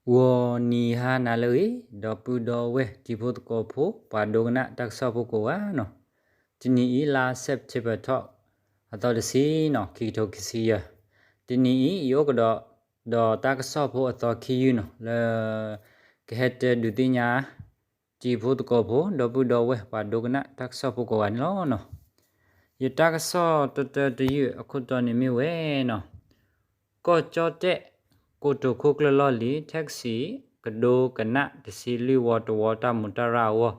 ဂီၤနံၤဟါနၤလၢအဂ့ၤ, ဒီပုၢ်ဒီဝဲၢ်တံၤဖိသကိးဖိ ပှၤဒိကနၣ်တၢ်ကစီၣ်ဖိကိးဂၤနီၤ, တနံၤအံၤ လါ September ထီၣ် အသီတဆံနီၤ, ခံကထိခံဆံယဲၢ်, တနံၤအံၤ ယအိၣ်ကဒီး ဒီးတၢ်ကစီၣ်ဖိအသီခံယုၢ်နီၤ လၢ ကဟဲတဲဒုးသ့ၣ်ညါ တံၤဖိသကိးဖိ ဒီပုၢ်ဒီဝဲၢ် ပှၤဒိကနၣ်တၢ်ကစီၣ်ဖိကိးဂၤန့ၣ်လီၤနီၤ. ယတၢ်ကစီၣ်တတၢတယုၢ်အခိၣ်တီန့ၣ်မ့ၢ်ဝဲနီၤ, ကီၢ်ကၠီၣ်တဲၣ် ကိတိာ်ခိၣ်ကျၢၢ်လီၢ်လံၤ taxi ကဒိကနၣ်တဆံလွံၢ်ဝီတဝီ တၢ်မူးတၢ်ရၢ်အဂီၢ်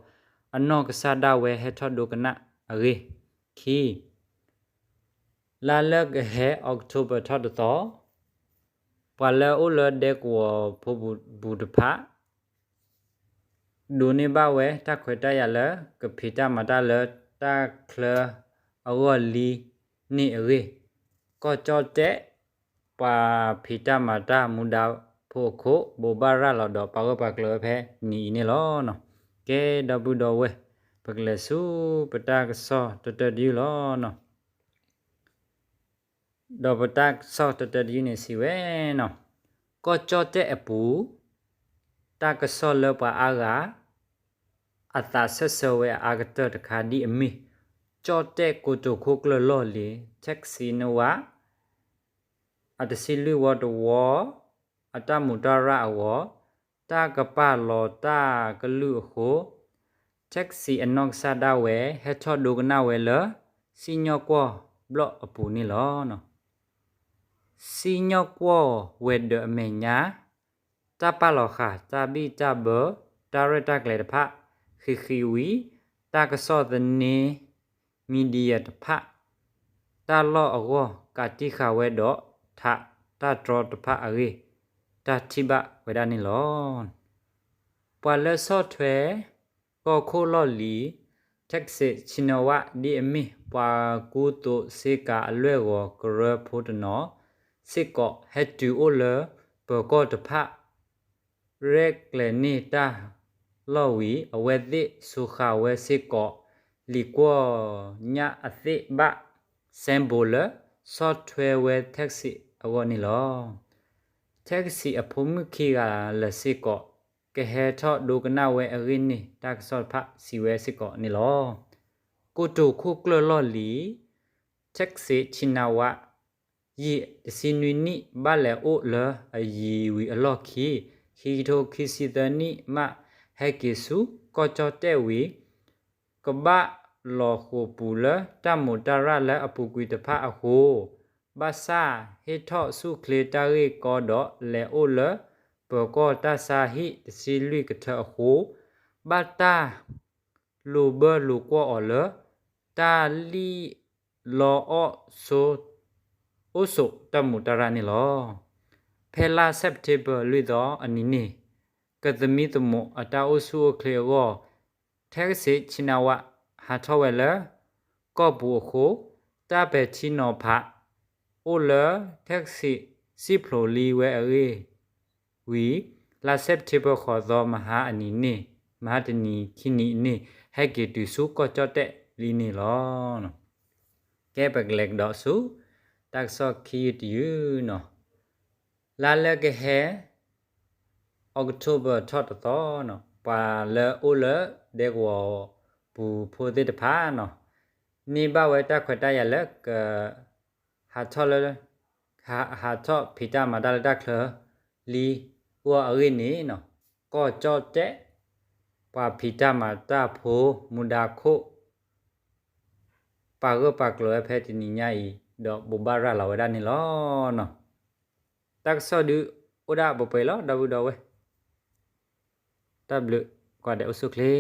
အနီၢ်ကစၢ်ဒၣ်ဝဲဟဲထီၣ်ဒိကနၣ်အဂ့ၢ်, ခံ လါလၢကဟဲ October ထီၣ်တသီ, ပှၤလၢအအိၣ်လၢဒဲကဝီၤဖိပူၤတဖၣ် ဒိးန့ၢ်ဘၣ်ဝဲတၢ်ခွဲးတၢ်ယာ်လၢ ကဖံးတၢ်မၤတၢ်လၢတၢ်ချၢအဂီၢ်လံန့ၣ်အဂ့ၢ်, ကီၢ်ကၠီၣ်တဲၣ် ပှၤဖံးတၢ်မၤတၢ်မူဒါဖိအခိၣ် ဘိးဘၣ်ရၤလီၤဒီးပာ်ဂၢၢ်ပာ်ကျၢၤဝဲဖဲနံၤအံၤန့ၣ်လီၤ. ကဲ ဒီပုၢ်ဒီဝဲၢ် ပကလဲၤဆူပတၢ်ကစီၣ်တတၢတယုၢ်လီၤ. ဒီးပတၢ်ကစီၣ်တတၢတယုၢ်န့ၣ်စံးဝဲနီၤ, ကီၢ်ကၠီၣ်တဲၣ်အပူၤ တၢ်ကစီၣ်လၢပှၤအါဂၤ အသးဆၢဆၢဝဲအအါကတၢၢ်တခါဒ်အမ့ၢ် ကၠီၣ်တဲၣ်ကိတိာ်ခိၣ်ကျၢၢ်လီၢ်လံၤ taxi နဝး အတဆံလွံၢ်ဝီတဝီ အတၢ်မူးတၢ်ရၢ်အဂီၢ် တၢ်ကပာ်လီၤတၢ်ကလုၢ်အဃိ taxi အနီၢ်ကစၢ်ဒၣ်ဝဲ ဟဲထီၣ်ဒိကနၣ်ဝဲလၢ စံၣ်ညီၣ်ကွီၢ်ဘျီၣ်အပူၤန့ၣ်လီၤ. စံၣ်ညီၣ်ကွီၢ်ဝဲၤဒၢးအမဲာ်ညါ တၢ်ပာ်လီၤဃာ် တၢ်ဘံၣ်တၢ်ဘၢ တၢ်ရဲၣ်တၢ်ကျဲၤတဖၣ် ဃံးဃံးဝံၤ တၢ်ကစီၣ်သန့ media တဖၣ် တၢ်လီၢ်အဂီၢ် ကးတံာ်ဃာ်ဝဲဒီး ထးတၢ်တြီတဖၣ်အဂ့ၢ် တၢ်ထံၣ်ဘၣ်ဝဲဒၣ်န့ၣ်လီၤ. ပှၤလၢဆီၣ်ထွဲ ကီၢ်ခိၣ်လီၢ်လံၤ taxi ဆံနဝး ဒ်အမ့ၢ် ပှၤကူသိးစ့ကၤအလွဲၢ်ဂီၤကရၢဖိတနီၤစ့ၢ်ကီး ဟဲတုၤအိၣ်လၢပၢၤကီၢ်တဖၣ် ရဲၣ်ကျဲၤန့ၢ်တၢ်လီၢ်ဝံၤ အဝဲသ့ၣ်စူၤဃာ်ဝဲစ့ၢ်ကီး လံာ်ကွီၢ်ညၣ်အသ့ၣ်ဘၣ် စဲဘိလၢ ဆီၣ်ထွဲဝဲ taxi အဂီၢ်န့ၣ်လီၤ. taxi အဖိမုၣ်ခံဂၤလၢာ်စ့ၢ်ကီး ကဟဲထီၣ်ဒိကနၣ်ဝဲအဂ့ၢ်န့ၣ် တၢ်ကစီၣ်တဖၣ်စံးဝဲစ့ၢ်ကီးန့ၣ်လီၤ. ကိတိာ်ခိၣ်ကျၢၢ်လီၢ်လံၤ taxi ဆံနဝး ယံာ်တဆံနွံနံၣ် ဘၣ်လဲၤအိၣ်လၢအယံၤဝံၤအလီၢ်ခံ ခံကထိခံဆံသၢနံၣ်မး ဟဲက့ၤဆူကီၢ်ကၠီၣ်တဲၣ်ဝံၤ ကဘၣ်လီၤဃိာ်ပူၤလၢတၢ်မူးတၢ်ရၢ်လၢအပူၤကွံာ်တဖၣ်အဃိ ဘၣ်ဆၣ်ဟ့ၣ်ထီၣ်ဆူၣ်ချ့တၢ်ဂ့ၢ်ကီဒီး လဲၤအိၣ်လၢပၢၤကီၢ်တၢ်ဆါဟံၣ်တဆံလွံၢ်ကထၢအဃိ ဘၣ်တၢ်လိာ်ဘၢလိာ်ကွီၢ်အီၤလၢ တၢ်လံၣ်လီအီၣ်ဆိ အိၣ်ဆိးတၢ်မူးတၢ်ရၢ်န့ၣ်လီၤ. ဖဲလါ September လွံၢ်သီအနံၤန့ၣ် ကသမံသမိးအတၢ်အိၣ်ဆူၣ်အိၣ်ချ့အဂီၢ် taxi ဆံနဝး ဟးထီၣ်ဝဲလၢကီၢ်ပူၤအဃိ တၢ်ပဲာ်ထံနီၤဖး အိၣ်လၢ taxi စံၣ်ဖျိးလံဝဲအဂ့ၢ်ဝံၤ လါ September ဃိးသီ မဟါအနံၤန့ၣ် မဟါတနံၤခံနံၤန့ၣ် ဟဲက့ၤတုၤဆူကီၢ်ကၠီၣ်တဲၣ်လံန့ၣ်လီၤ. ကဲ ပကလဲၤကဒီးဆူ တၢ်ကစီၣ်ခံယုၢ်တယုၢ်နီၤ. လါလၢကဟဲ October ထီၣ်တသီနီၤ ပှၤလၢအိၣ်လၢဒဲကဝီၤပူၤဖိသ့ၣ်တဖၣ်နီၤ န့ၢ်ဘၣ်ဝဲတၢ်ခွဲးတၢ်ယာ်လၢက ဟးထီၣ်လၢ ဟးထီၣ်ဖံးတၢ်မၤတၢ်လၢတၢ်ချၢလံအဂီၢ်အဂ့ၢ်န့ၣ်နီၤ ကီၢ်ကၠီၣ်တဲၣ် ပှၤဖံးတၢ်မၤတၢ်ဖိမူဒါခိၣ် ပာ်ဂၢၢ်ပာ်ကျၢၤဝဲဖဲတနံၤညါအံၤ ဒီးဘိးဘၣ်ရၤလီၤဝဲဒၣ်န့ၣ်လီၤ. တၢ်ကစီၣ်ဒုးအိၣ်ဒၣ်ပှဲၤပှဲၤလီၤ ဒီပုၢ်ဒီဝဲၢ်, တၢ်ဘျုးကိးဂၤဒဲး အိၣ်ဆူၣ်ချ့